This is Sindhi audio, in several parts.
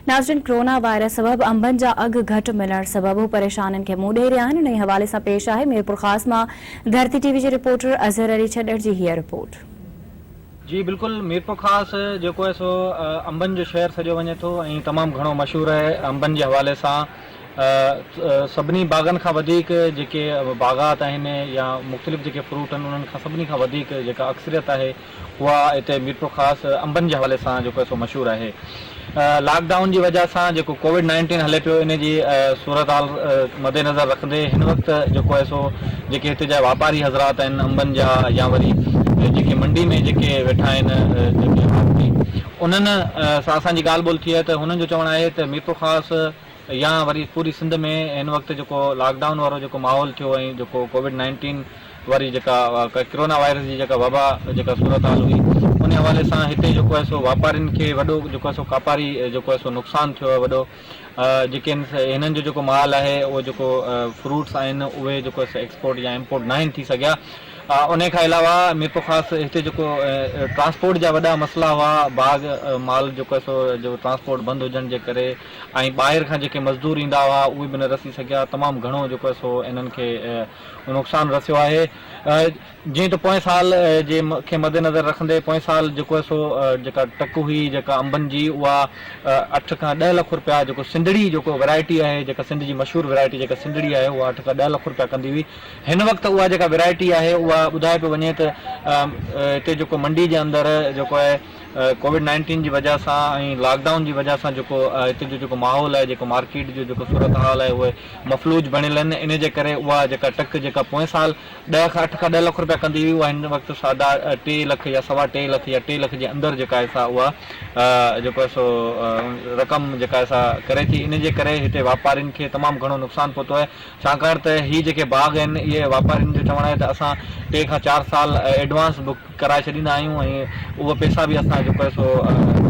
ناظرين ڪرونا وائرس سبب انبن جا اگهه گهٽ ملڻ سبب هو پريشانين کي منهن ڏئي رهيا آهن انهي حوالي سان پيش آهي ميرپورخاص مان ڌرتي ٽي وي جي رپورٽر اظهر علي ڇڏڙ جي هيء رپورٽ. جي بلڪل ميرپورخاص جيڪو آهي سو انبن جو شهر سڏيو وڃي ٿو ۽ تمام گهڻو مشهور آهي انبن جي حوالي سان سڀني باغن کان وڌيڪ جيڪي باغات آهن يا مختلف جيڪي فروٽ آهن انهن کان سڀني کان وڌيڪ جيڪا اڪثريت آهي اها هتي ميرپورخاص انبن جي حوالي سان جيڪو آهي سو مشهور آهي. لاڪ ڊائون جي وجهه سان جيڪو ڪووڊ نائنٽين هلي پيو ان جي صورتحال مدنظر رکندي هن وقت جيڪو آهي سو جيڪي هتي جا واپاري حضرات آهن انبن جا يا وري جيڪي منڊي ۾ جيڪي ويٺا آهن جيڪي آڙتي انهن سان اسان جي ڳالهه ٻولهه ٿي آهي ته هنن جو چوڻ آهي ته ميرپورخاص يا وري پوري سنڌ ۾ هن وقت جيڪو لاڪ ڊائون وارو جيڪو ماحول ٿيو ۽ جيڪو ڪووڊ نائنٽين واري جيڪا ڪرونا وائرس جي جيڪا وبا جيڪا صورتحال هئي ان حوالي سان هتي جيڪو آهي سو واپارين کي وڏو جيڪو آهي سو ڪاپاري جيڪو آهي سو نقصان ٿيو آهي وڏو جيڪي هنن جو جيڪو مال آهي اهو جيڪو فروٽس آهن اهي جيڪو آهي سو ايڪسپورٽ يا امپورٽ ناهن ٿي سگهيا انهي کان علاوه ميرپورخاص هتي جيڪو ٽرانسپورٽ جا وڏا مسئلا هئا باغ مال جيڪو آهي سو جو ٽرانسپورٽ بند هجڻ جي ڪري ۽ ٻاهر کان جيڪي مزدور ايندا هئا اهي به نه رسي سگهيا تمام گهڻو جيڪو آهي سو انهن کي نقصان رسيو آهي جيئن ته پوئين سال جي کي مدنظر رکندي پوئين سال جيڪو آهي سو جيڪا ٽڪ هئي جيڪا انبن جي اها اٺ کان ڏهه لک روپيا جيڪو سنڌڙي جيڪو ورائٽي آهي جيڪا سنڌ جي مشهور ورائٽي جيڪا سنڌڙي آهي اها اٺ کان ڏهه لک روپيا ڪندي هئي هن وقت اها جيڪا ورائٽي آهي اها ٻڌايو پيو وڃي ته هتي جيڪو منڊي جي اندر جيڪو آهي ڪووڊ نائنٽين جي وجهه سان ۽ لاڪ ڊائون جي وجهه سان جيڪو هتي جو جيڪو ماحول آهي جيڪو مارڪيٽ جو جيڪو صورتحال آهي اهي مفلوج بڻيل آهن ان جي ڪري اها جيڪا ٽڪ جيڪا پوئين سال ڏهه کان اٺ کان ڏهه لک روپيا ڪندي هئي اها هن وقت ساڍا ٽي لک يا سوا ٽي لک يا ٽي لک جي اندر جيڪا آهي سا اها جيڪو آهي سو رقم جيڪا آهي سا ڪري ٿي ان جي ڪري هتي واپارين کي تمام گهڻو نقصان پهتو آهي ڇاڪاڻ ته هي جيڪي باغ آهن اهي واپارين جو چوڻ آهي ته اسان ٽي کان چار سال ايڊوانس بڪ ڪرائي ڇڏيندا آهيون ۽ اهي پئسا به اسان جيڪو آهي سو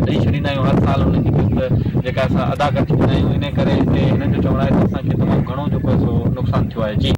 ڏئي ڇڏيندا آهيون هر سال انهن جي قسط جيڪا اسان ادا ڪري ڇڏيندا آهيون انهي ڪري هتي هنن جو چوڻ آهي ته اسان کي تمام گهڻو جيڪو آهي سو نقصان ٿيو آهي جي.